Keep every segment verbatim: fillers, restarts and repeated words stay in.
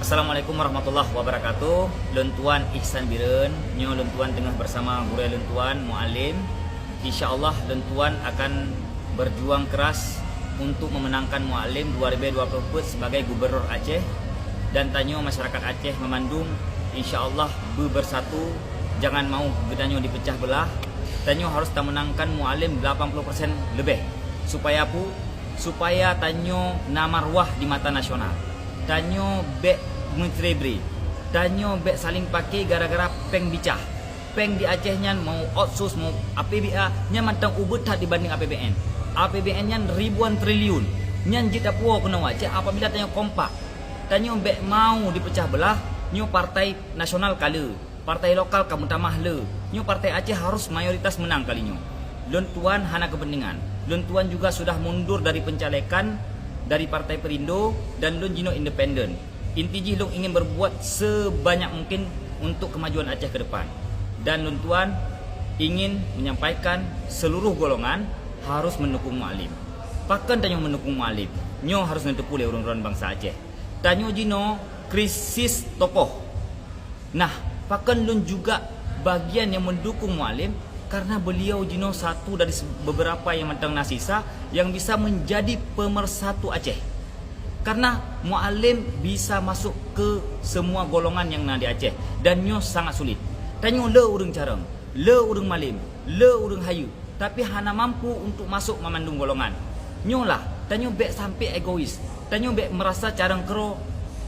Assalamualaikum warahmatullahi wabarakatuh. Lôn tuan Ihsan Bireuen. Nyoe lôn tuan teungoh bersama gurée lôn tuan, Mualem. Insya Allah lôn tuan akan berjuang keras untuk memenangkan Mualem dua ribu dua puluh empat sebagai Gubernur Aceh. Dan tanyoe masyarakat Aceh meumandum, insya Allah beubersatu, jangan mau geutanyoe dipecah belah. Tanyoe harus tameunangkan Mualem delapan puluh persen leubeh. Supaya pu-, supaya tanyoe na marwah di mata nasional. Tanyoe bék meucrebre. Tanyoe bék saléng paké gara-gara péng bicah. Péng di Aceh nyan, mau otsus, mau A P B A, nyan mantong ubeut that dibanding A P B N. A P B N nyan ribuan triliun. Nyan jeuet tapuwoe keunoe Aceh apabila tanyoe kompak. Tanyoe bék mau dipecah belah, nyoe partai nasional ka le. Partai lokal ka meutamah le. Nyoe partai Aceh harus mayoritas meunang kali nyoe. Lôn tuan hana keupeuntengan. Lôn tuan juga sudah mundur dari pencalekan dari Partai Perindo dan lôn jinoe independen. Inti jih lôn ingin berbuat sebanyak mungkin untuk kemajuan Aceh ke depan. Dan lôn tuan ingin menyampaikan seluruh golongan harus mendukung Mualem. Pakon tanyoe mendukung Mualem? Nyoe harus neuteupeue lé ureuëng droen bansa Aceh. Tanyoe jinoe krisis tokoh. Nah, pakon lôn juga bagian yang mendukung Mualem, karena beliau jinoe satu dari se-, beberapa yang mantong na sisa yang bisa menjadi pemersatu Aceh. Karena Mualem bisa masuk ke semua golongan yang na di Aceh dan nyoe sangat sulit. Tanyoe le ureuëng carông, le ureuëng malem, le ureuëng hayeue, tapi hana mampu untuk masuk meumandum golongan. Nyoe lah, tanyoe bék sampai egois. Tanyoe bék meurasa carông keudroe,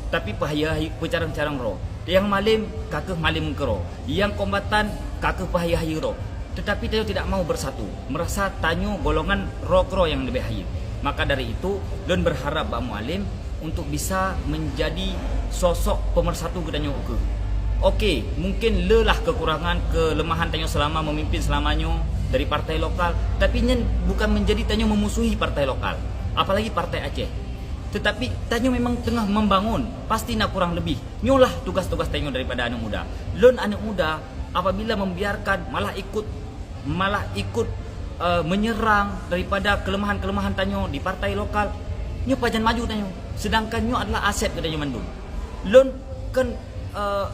tapi peuhayeue-hayeue, peucarông-carông droe. Nyang malem ka kheueh malem keudroe, nyang kombatan ka kheueh peuhayeue-hayeue droe. Tetapi tanyoe tidak mau bersatu, meurasa tanyoe golongan droe keudroe nyang leubeh hayeue. Maka dari itu, lôn berharap bak Mualem untuk bisa menjadi sosok pemersatu geutanyoe ukeue. Oke, mungkin le lah kekurangan, kelemahan tanyoe selama memimpin selama nyoe dari partai lokal, tapi nyan bukan menjadi tanyoe memusuhi partai lokal, apalagi partai Aceh. Tetapi tanyoe memang teungoh membangun, pasti na kurang lebih. Nyoe lah tugas-tugas tanyoe daripada aneuëk muda. Lôn aneuëk muda, apabila membiarkan malah ikut malah ikut, eh, menyerang daripada kelemahan-kelemahan tanyoe di partai lokal, nyoe pajan maju tanyoe. Sedangkan nyoe adalah aset geutanyoe mandum. Lôn kon, eh,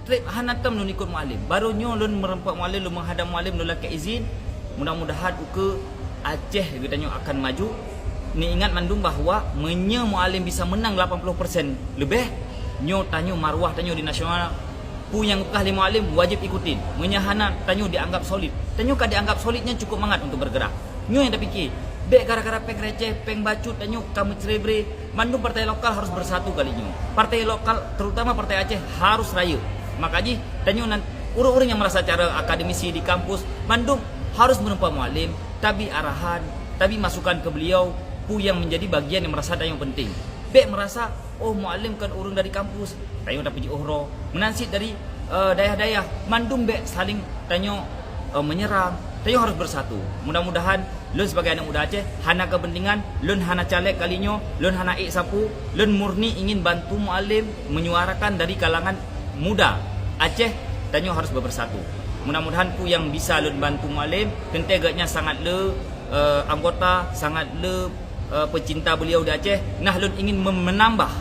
treb hana tom lôn ikut Mualem. Baru nyoe lôn meureumpok Mualem, lôn meuhadap Mualem, lôn lakée izin. Mudah-mudahan ukeue Aceh geutanyoe akan maju. Neuingat mandum bahwa meunyoe Mualem bisa meunang lapan puluh persen leubeh, nyoe tanyoe marwah tanyoe di nasional Peue nyang geupeugah lé Mualem wajéb ikutin. Meunyoe hana, tanyoe dianggap solid. Tanyoe ka dianggap solid nyan cukup mangat untuk bergerak. Nyoe nyang tapike, bék gara-gara péng receh, péng bacut tanyoe ka meucrebre. Mandum partai lokal harus bersatu kali nyoe. Partai lokal, terutama partai Aceh, harus rayeuk. Maka jih, tanyoe nan ureuëng-ureuëng nyang meurasa cara akademisi di kampus, mandum harus meureumpok Mualem, tabi arahan, tabi masukan keu beliau, peue nyang menjadi bagian nyang meurasa tanyoe penting. Bék meurasa, "Oh, Mualem kon ureuëng dari kampus, tanyoe tapeujiôh droe." Meunan cit dari, eh, dayah-dayah, mandum bék saléng tanyoe, eh, menyerang. Tanyoe harus bersatu. Mudah-mudahan lôn sebagai aneuëk muda Aceh hana kepentingan, lôn hana caleg kali nyoe, lôn hana ék sapeue, lôn murni ingin bantu Mualem menyuarakan dari kalangan muda Aceh, tanyoe harus bersatu. Mudah-mudahan peue nyang bisa lôn bantu Mualem, teuntée gobnyan sangat le, eh, anggota, sangat le, eh, pecinta beliau di Aceh, nah lôn ingin mem-, menambah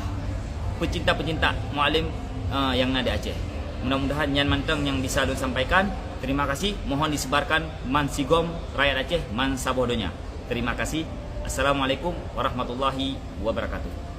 pecinta-pecinta Mualem, eh, nyang na di Aceh. Mudah-mudahan nyan mantong nyang bisa lôn sampaikan. Terima kasih. Mohon disebarkan ban sigom rakyat Aceh ban saboh donya. Terima kasih. Assalamualaikum warahmatullahi wabarakatuh.